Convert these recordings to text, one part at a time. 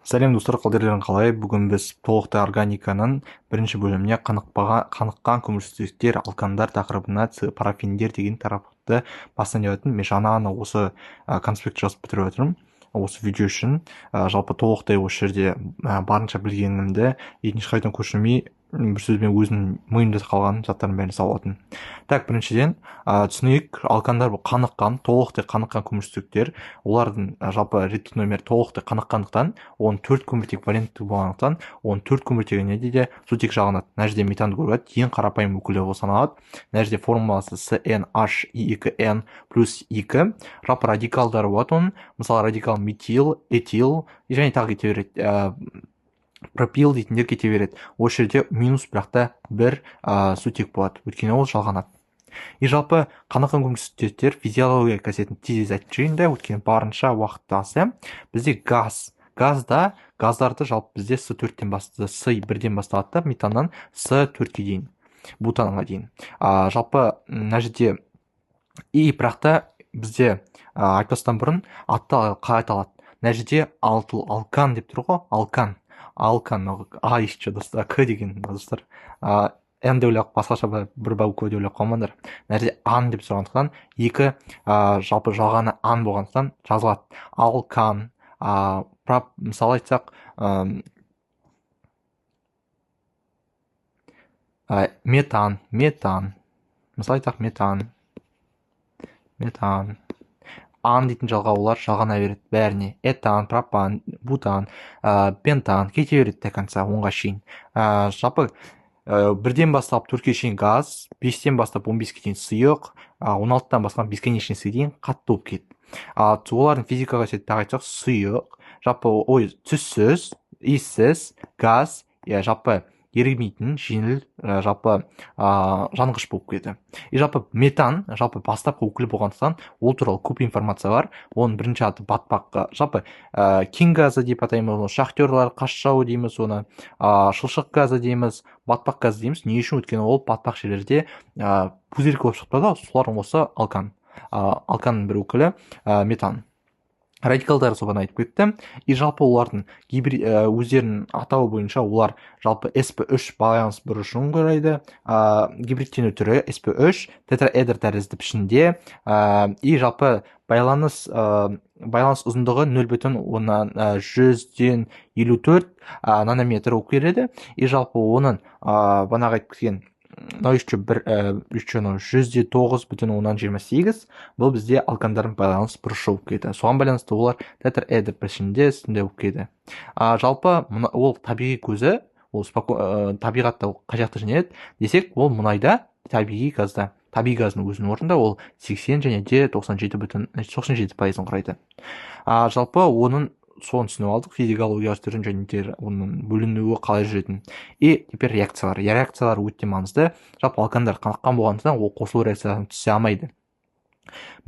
Сәлем, достар, қалдерлерің қалай? Бүгін біз толықтай органиканың бірінші бөліміне қаныққан көмірсутектер, алкандар тақырыбына парафиндер деген тақырыпты бастан деп жатырмын. Мен жаңа ғана осы конспект жазып бітіріп жатырмын. Осы видео үшін, жалпы толықтай осы жерде барынша білгенімді ешқайдан көшірмей, бір сөзбен өзімнің миымда қалған заттардың бәрін салып жатырмын. Так, біріншіден, түсінейік, алкандар бұл қаныққан, толықтай қаныққан көмірсутектер. Олардың жалпы реттік номері толықтай қаныққандықтан, оның 4 көміртек валентті болғандықтан, оның 4 көміртегіне де сутек жалғанады. Мына жерде метанды көріп алады, ең қарапайым өкілі болып саналады. Мына жерде формуласы С Н H екі Н плюс екі. Жалпы радикалдары болады оның. Мысалы, радикал метил, этил және тағы кете береді. Пропил дейтіндер кете береді. Осы жерде минус бірақ та бір сутек болады, өйткені ол жалғанады. И жалпы қаныққан көмірсутектер физиология қасиетін тез айтып жіберейін да, өйткені барынша уақытты аз, иә. Бізде газ, газда, газдарды жалпы бізде С төрттен басты, С бірден басталады да, метаннан С төртке дейін, бутанға дейін. Жалпы мына жерде и бірақ та бізде, айтпастан бұрын атты қалай аталады? Мына жерде алкан деп тұр ғой, алкан. Алкан, а еще достар, К деген достар, Н деп ойлап, басқаша бір буква деп ойлап қалмаңдар. Мына жерде ан деп тұрғандықтан, екі, жалпы жалғаны ан болғандықтан жазылады. Алкан, мысалы айтсақ, метан, метан, мысалы айтсақ, метан, метан. Ан дейтін жалғаулар жалғана береді бәріне. Этан, пропан, бутан, пентан кете береді до конца 10-ға шейін. Жалпы, бірден бастап 4-ке шейін газ, 5-тен бастап 15-ке дейін сұйық, 16-тан бастап бесконечностьке дейін қатты болып кетеді. Олардың физика қасиеті тағы айтсақ, сұйық, жалпы, ой, түссіз, иіссіз, газ, жалпы ерімейтін жеңіл, жалпы, жанғыш болып кетеді. И жалпы метан, жалпы бастапқы өкілі болғандықтан, ол туралы көп информация бар. Оның бірінші аты батпақ, жалпы, кен газы деп атаймыз оны, шахтерлар қас жауы дейміз оны, шылшық газы дейміз, батпақ газы дейміз. Не үшін? Өйткені ол батпақ жерлерде, пузырьк болып шығып тұрады ғой, солардың осы алкан. Алканның бір өкілі, метан. Радикалдар соған айтып кетті. И жалпы олардың өздерінің атауы бойынша олар жалпы эс пэ үш байланыс бұрышын құрайды. Гибридтену түрі эс пэ үш тетраэдр тәрізді пішінде. И жалпы байланыс ұзындығы нөл бүтін оннан, жүзден елу төрт, нанометр болып келеді. И жалпы оның, бағанағы айтып кеткен мынау еще бір, еще мынау жүзде тоғыз бүтін оннан жиырма сегіз, бұл бізде алкандардың байланыс бұрышы болып келеді. Соған байланысты олар тетраэдр пішінде үстінде болып келеді. Жалпы ол табиғи көзі, ол табиғатта ол қай жақта жиналады десек, ол мұнайда, табиғи газда. Табиғи газдың өзінің орнында ол сексен және де тоқсан жеті бүтін, тоқсан жеті пайызын құрайды. Жалпы оның соны түсініп алдық, физиологиялық түрін және де оның бөлінуі қалай жүретінін. И теперь реакциялар. Реакциялар өте маңызды. Жалпы алкандар қаныққан болғандықтан ол қосылу реакциясына түсе алмайды.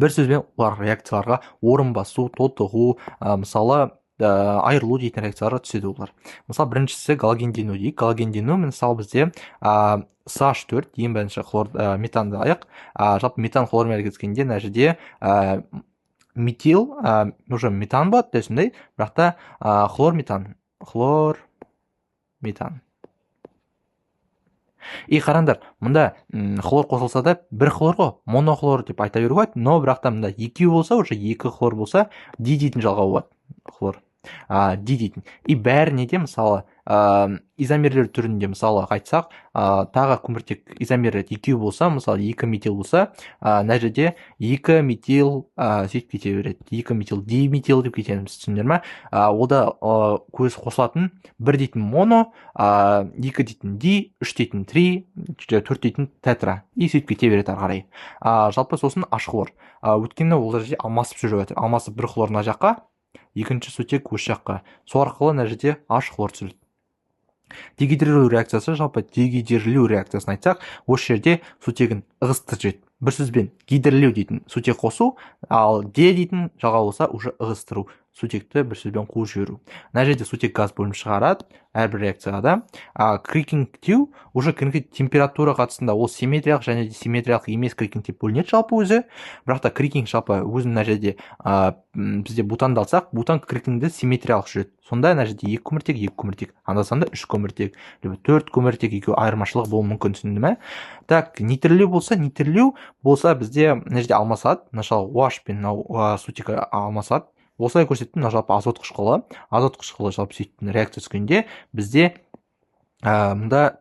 Бір сөзбен олар реакцияларға орын басу, тотығу, мысалы, айырылу дейтін реакцияларға түседі олар. Мысалы, біріншісі галогендену дейік. Галогендену, мысалы, бізде, С H төрт, ең бірінші хлор, метанды алайық. Жалпы метан хлормен әрекеттескенде мына жерде, метил, уже метан болады десіндей, бірақ та, хлор метан, хлор метан. И қараңдар, мұнда, хлор қосылса да бір хлор ғой, монохлор деп айта беруге болады, но бірақ та мында екеу болса, уже екі хлор болса, ди дейтін жалғау болады, хлор. Ди дейтін. И бәріне де, мысалы, изомерлер түрінде, мысалы, айтсақ, тағы көміртек изомерлер екеу болса, мысалы, екі метил болса, мына жерде екі метил, сөйтіп кете береді. Екі метил, диметил деп кетеміз, түсіндіңдер ме? Ол да, көз қосылатын бір дейтін моно, екі дейтін ди, үш дейтін три, төрт дейтін тетра. И сөйтіп кете береді ары қарай. Жалпы сосын аш хлор. Өйткені ол жерде алмасып жүріп жатыр. Алмасып бір хлор мына жаққа, екінші сутек осы жаққа. Сол арқылы мына жерде аш хлор түзіледі. Дегидрлеу реакциясы, жалпы дегидрлеу реакциясын айтсақ, осы жерде сутегін ығыстырып жібереді. Бір сөзбен гидрлеу дейтін сутек қосу, ал де дейтін жалғау болса уже ығыстыру. Сутекті бір сөзбен қуып жіберу. Мына жерде сутек газ бөлініп шығарады әрбір реакцияда. Крекингтеу уже крекинг температура қатысында ол симметриялық және де симметриялық емес крекинг деп бөлінеді жалпы өзі. Бірақ та крекинг жалпы өзі мына жерде бізде бутанды алсақ, бутан крекингді симметриялық жүреді. Сонда мына жерде 2 көміртек, 2 көміртек, анда санда 3 көміртек, либо 4 көміртек, екеуі айырмашылығы болуы мүмкін, түсінді ме? Так, нитрлеу болса, нитрлеу болса бізде мына жерде алмасады, мысалы OH пен мынау сутек алмасады. Осылай көрсеттім, мына жалпы азот қышқылы, азот қышқылы жалпы сөйтіп реакция түскенде бізде мында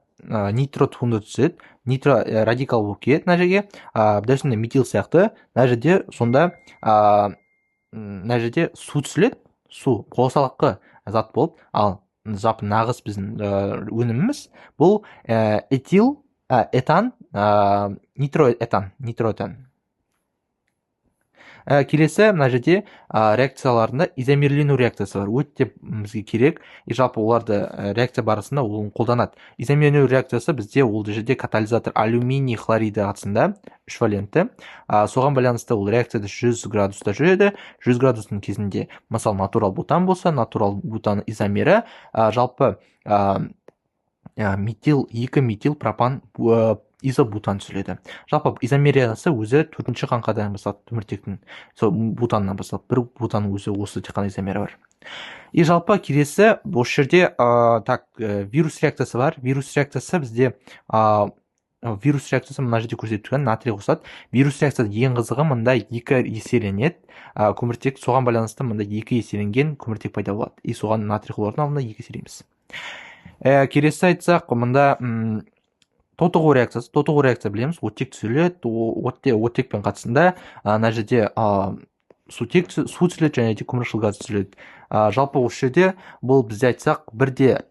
нитро туынды түседі, нитро радикал болып келеді мына жерге, дәл сондай метил сияқты мына жерде сонда мына жерде су түсіледі, су қосалқы зат болып, ал жалпы нағыз біздің өніміміз бұл этил, этан, нитроэтан, нитроэтан. Келесі мына жерде реакцияларында изомерлену реакциясы бар, өте бізге керек, и жалпы оларды реакция барысында ол қолданады. Изомерлену реакциясы бізде ол жерде катализатор алюминий хлориді қатысында 3 валентті, соған байланысты ол реакцияда 100 градуста жүреді. 100 градустың кезінде мысалы натурал бутан болса, натурал бутан изомері жалпы метил, 2 метил пропан изобутан түзіледі. Жалпы изомериясы өзі 4-ші қаңқадан басталады, көміртектің сол бутаннан басталады. Бір бутанның өзі осы тек қана изомері бар. И жалпы келесі осы жерде так вирус реакциясы бар. Вирус реакциясы бізде вирус реакциясы мына жерде көрсетіп тұрған натрий қосады. Вирус реакциясы ең қызығы мында 2 еселенеді көміртек, соған байланысты мында 2 еселенген көміртек пайда болады. И соған натрий хлордың алдында 2 еселейміз. Келесі айтсақ, мында тотығу реакциясы. Тотығу реакция білеміз, оттек түзіледі, оттекпен қатысында мына жерде сутек су түзіледі және де көмірқышқыл газ түзіледі. Жалпы осы жерде бұл бізде айтсақ бірде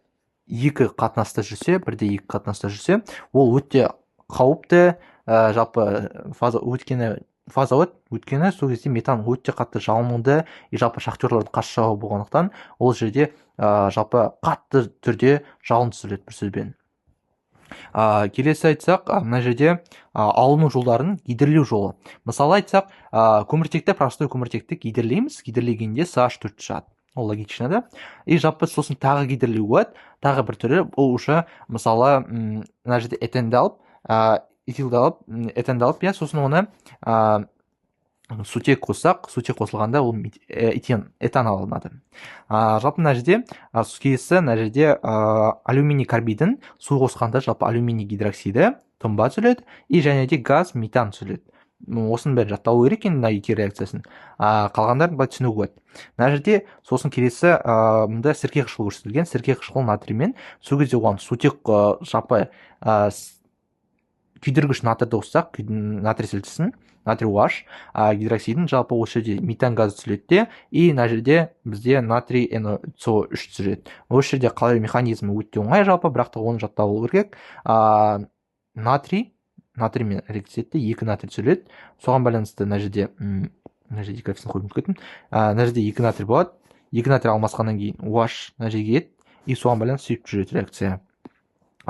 екі қатынаста жүрсе, бірде екі қатынаста жүрсе, ол өте қауіпті, жалпы фаза, өйткені фаза өт, өйткені сол кезде метан өте қатты жалынды, и жалпы шахтерлардың қас жауы болғандықтан ол жерде жалпы қатты түрде жалын түзіледі бір сөзбен. Келесі айтсақ, мына жерде алыну жолдарын гидрлеу жолы. Мысалы айтсақ, көміртекті, простой көміртекті гидрлейміз, гидрлегенде CH4 шығады. Ол логично да. И жалпы сосын тағы гидрлеу болады, тағы бір түрі ол уже мысалы мына жерде этенді алып, этилді алып, этенді алып, иә, сосын оны сутек қоссақ, сутек қосылғанда ол этан алынады. Жалпы мына жерде, келесі мына жерде алюминий карбидін су қосқанда жалпы алюминий гидроксиді тұнба түзіледі, и және де газ метан түзіледі. Осының бәрін жатталу керек енді мына екі реакциясын. Қалғандарын былай түсінуге болады. Мына жерде сосын келесі, мында сірке қышқылы көрсетілген, сірке қышқылы натриймен, сол кезде оған сутек, жалпы, күйдіргіш натрийді қоссақ, натрий сілтісін, натрий OH, гидроксидін, жалпы осы жерде метан газы түзіледі де, и мына жерде бізде натрий NO3 түзіледі. Осы жерде қалай механизмі өте оңай жалпы, бірақ та оны жаттап алу керек. Натриймен реакция етті, 2 натрий түзіледі. Соған байланысты мына жерде, мына жерде екі коэффициент қойып кеттім. Мына жерде 2 натрий болады. 2 натрий алмасқаннан кейін OH мына жерге кетеді, и соған байланысты сөйтіп жүреді реакция.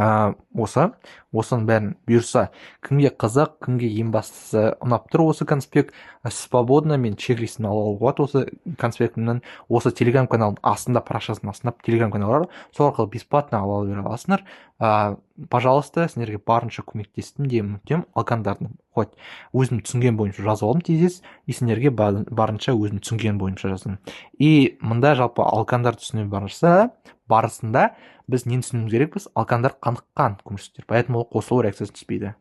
Осының бәрін бұйырса, кімге қызық, кімге ең бастысы ұнап тұр осы конспект, свободно мен чек-листін ала алуға болады осы конспектімнің, осы телеграм каналының астында, парақшасының астында телеграм канал бар, сол арқылы бесплатно ала бере аласыңдар. Пожалуйста, сендерге барынша көмектестім деген үміттемін. Алкандардың хоть өзім түсінген бойынша жазып алдым тезис, и сендерге барынша өзім түсінген бойынша жаздым. И мында жалпы алкандар түсіну барысында біз нені түсінуіміз керекпіз? Алкандар қаныққан көмірсутектер, поэтому ол қосылу реакциясы түспейді.